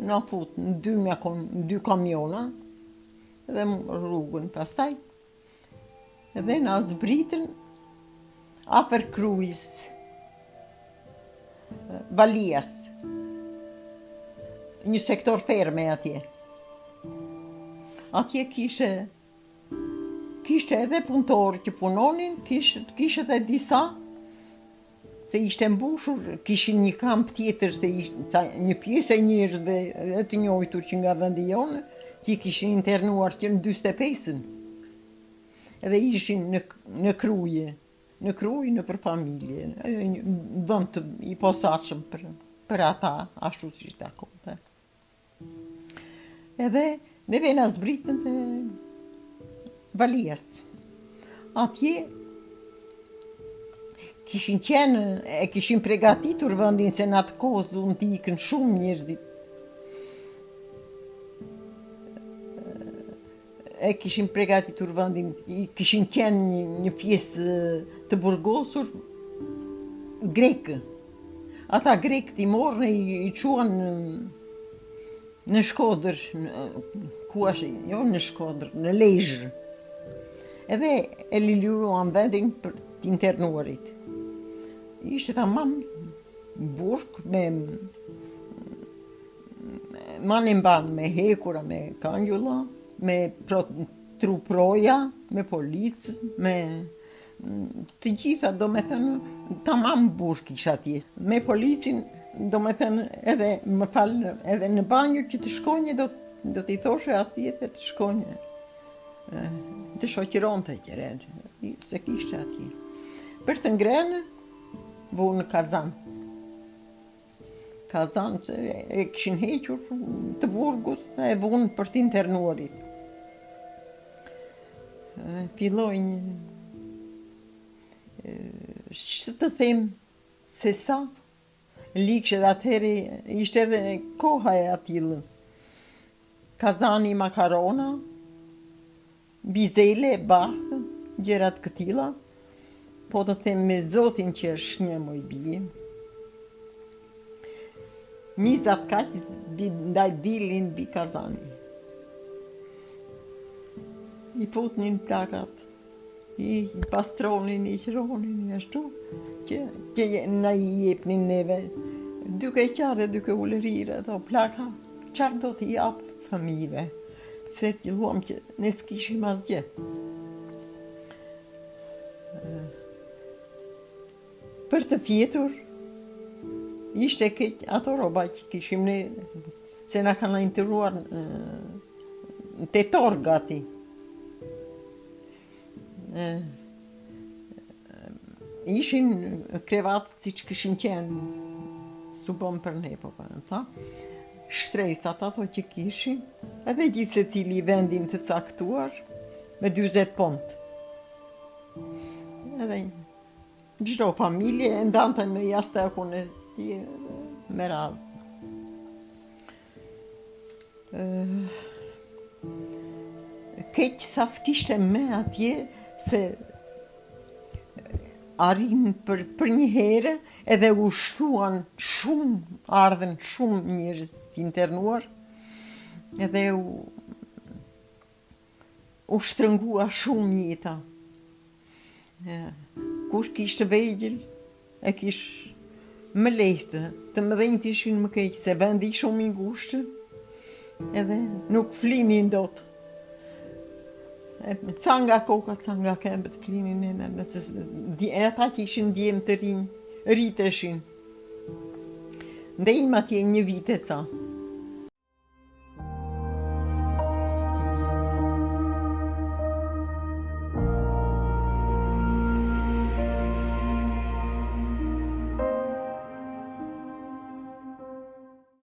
Na fut në dy, me, dy kamiona dhe rrugën pastaj. Dhe na zbritën afër Krujës, Valias, një sektor ferme atje. Atje kishe, kishte edhe punëtorë që punonin, kishte, kishte edhe disa, se ishte mbushur, kishin një kamp tjetër, se ishte një pjesë e njerëzve e të njojtur që nga vendi jonë, që i kishin internuar që në 45-ën. Edhe ishin në, në Krujë, në Krujë nëpër familje, një vend i posaçëm për, për ata, ashtu siç takonte. Edhe neve na zbritën te Valias. Atje kishin qenë, e kishin pregatitur vendin se në atë kohë zunë të ikën shumë njerëzit. E kishin pregatitur vendin, kishin qenë një, një pjesë të burgosur grekë. Ata grekët i morën e i, i çuan në, në Shkodër, në, ku është, jo në Shkodër, në Lezhë. Edhe e liruan vendin për të internuarit. Ishte tamam burg me Manembanë me hekura, me kangjulla, me pro, truproja, me policë, me të gjitha, domethënë, tamam burg isha atje. Me policin, domethënë, edhe më fal, edhe në banjë që të shkonje, do, do t'i thoshe atje dhe të shkonje. Të shoqëronte qerenë, se kishte atje. Për të ngrenë, vunë kazan. Kazan që e kishin hequr të burgut dhe e vunë për të internuarit. Filloi një... Ç'të të them se sa ligshë dhe atëherë ishte edhe koha e atillë. Kazani makarona, Bizele, bathë, gjëra të këtilla, po të them me Zotin që është një moj bijë. Mizat kaq ndaj dilnin mbi kazanin. I futnin plakat, i pastronin, i qëronin, i ashtu, që, që na i jepnin neve. Duke qarë, duke ulërirë, ato plaka, çfarë do t'i jap fëmijëve. Se qëlluam që ne s'kishim asgjë. Për të fjetur, ishte keq ato rroba që kishim ne, se na kanë internuar në tetor gati. Ishin krevat siç kishin qenë, s'u bënë për ne, po për në tha. Shtresat ato që kishin, edhe gjithsecili vendin të caktuar, me 40 pont. Edhe çdo familje e ndante me jastëkun e tij me radhë. Keq sa s'kishte me atje se arrin për, për një herë edhe u shtuan shumë, ardhën shumë njerëz të internuar edhe u, u shtrëngua shumë jeta. Kush kish të vegjël, e kish më lehtë, të mëdhenjtë ishin më keq, se vendi shumë i ngushtë, edhe nuk flinin dot. E, ca nga koka, ca nga këmbët flinin e në, e ata që ishin djem të rinj, rriteshin. Ndejmë atje një vit e ca.